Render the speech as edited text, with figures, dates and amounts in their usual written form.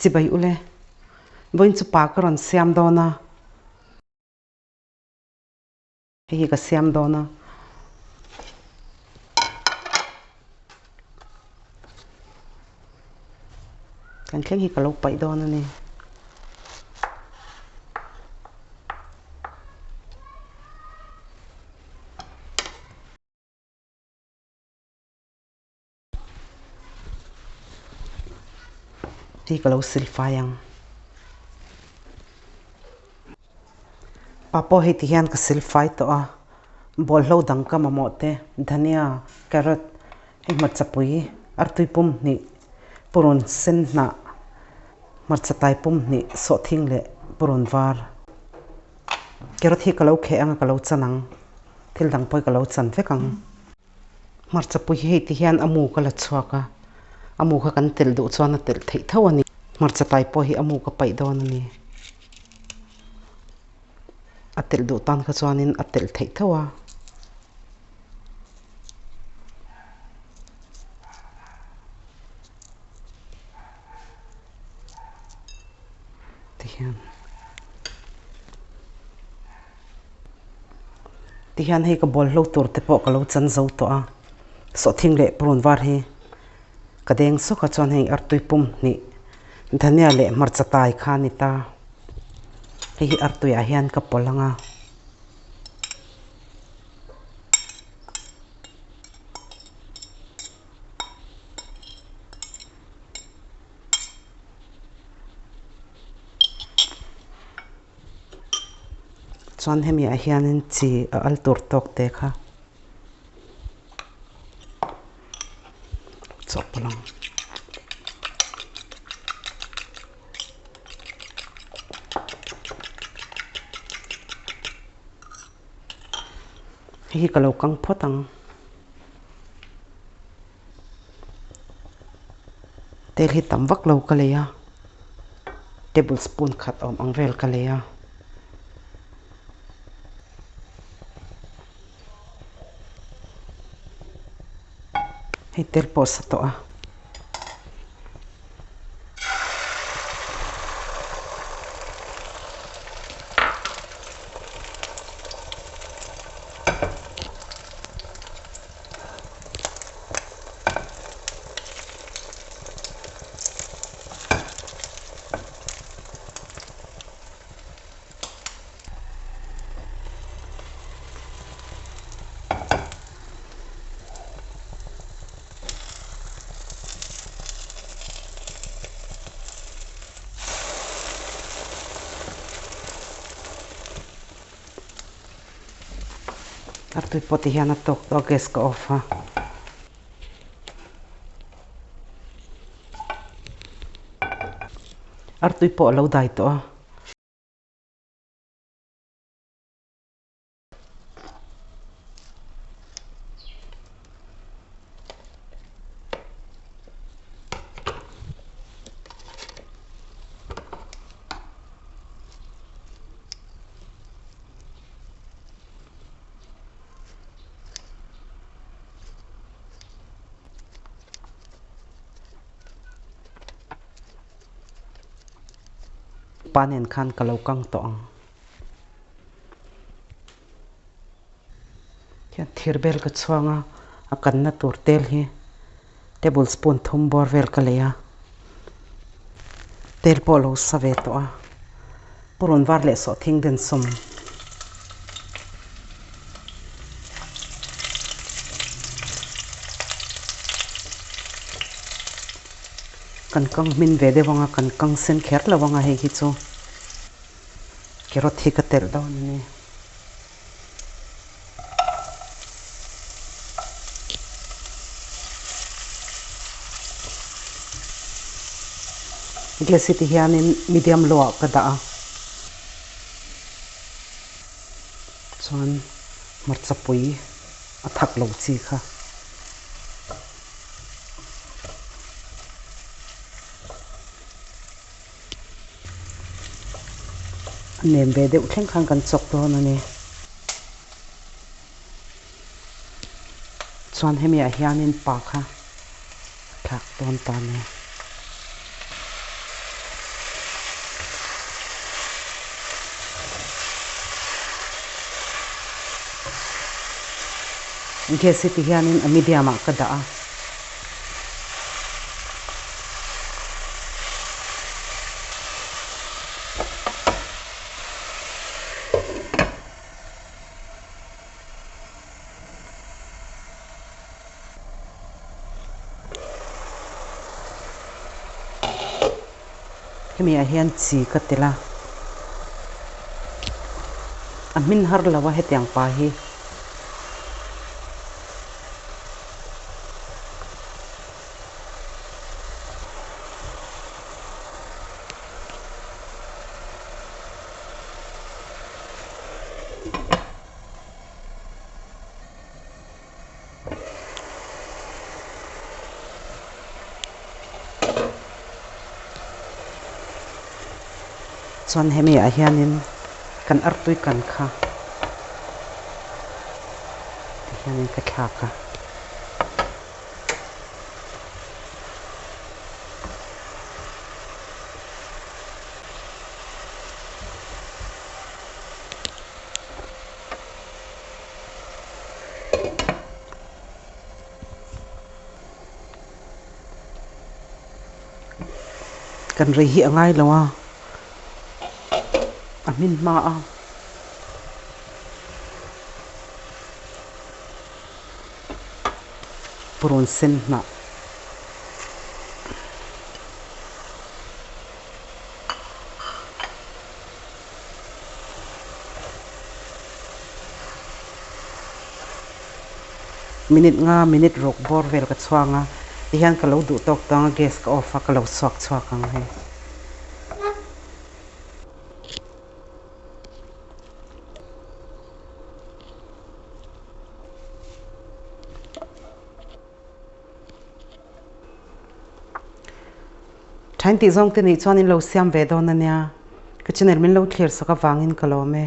Chibai ule, vawiin chu pa ka rawn siam dawn a. Hei hi ka siam dawn a. Kan thleng hi ka lo paih dawn a ni. Hei ka lo sil fai ang. Pa pawh hei ti hian ka sil fai tawh a, bawlhlo dang ka mamawh te, dhania, carrot, hei hmarcha pui, artui pum hnih, purun sen hnah, hmarcha tai pum hnih, sawhthing leh purun var. Carrot hi ka lo kheh ang a, ka lo chan ang, thil dang pawh hi ka lo chan vek ang. Hmarcha pui hi hei ti hian a mu ka la chhuak a, a mu kha kan telh duh chuan a telh theih tho a ni. Hmarcha tai pawh hi a mu ka paih dawn a ni. A telh duh tan kha chuanin a telh theih tho a. Tihian. Tihian hei ka bawlhlo tur te pawh ka lo chan zo tawh a, sawhthing leh purun var hi ka deng sawk a chuan hei artui pum hnih dhania leh hmarcha tai kha a ni ta, hei hi artui ah hian ka pawlh ang a. Chuan hemi ah hianin chi a al tur tawk te kha chawhpawlh ang. Hei hi ka lo kang phawt ang. Tel hi tam vak lo ka lei a, table spoon khat awm ang vel ka lei a. Hei tel pawh a sa tawh a. Artui pawh ti hian a tawk tawh a gas ka off a. Artui pawh a lo dai tawh a. Pa nen khan ka lo kang tawh ang. Hian thir bel ka chhuang a, a kanna tur tel hi table spoon thum bawr vel ka lei a, tel pawh a lo sa ve tawh a, purun var leh sawhthing den sawm. Kan kang hmin ve deuh ang a, kan kang sen kher lo ang a hei hi chu. Carrot hi ka telh dawn a ni. Gas hi ti hianin medium low ah ka dah a. Chuan hmarcha pui a thak lo chi kha. A nem ve deuh thleng khan kan chawk dawn a ni. Chuan hemi ah hianin pa kha a thlak dawn ta a ni. Gas hi ti hianin a medium ah ka dah a. Hemi ah hian chi ka tel a, a hmin har lo a hetiang pa hi. Chuan hemi ah hianin kan artui kan kha tihianin ka thlak a. Kan rei hi a ngai lo a, a hmin hma a. Purun sen hnah. Minute nga minute ruk bawr vel ka chhuang a, tihian ka lo duh tawk tawng a gas ka off a ka lo chhuak chhuak ang hei. Thain tih zawng te nih chuan in lo siam ve dawn a nia. Ka channel min lo thlir sak avangin ka lawm e.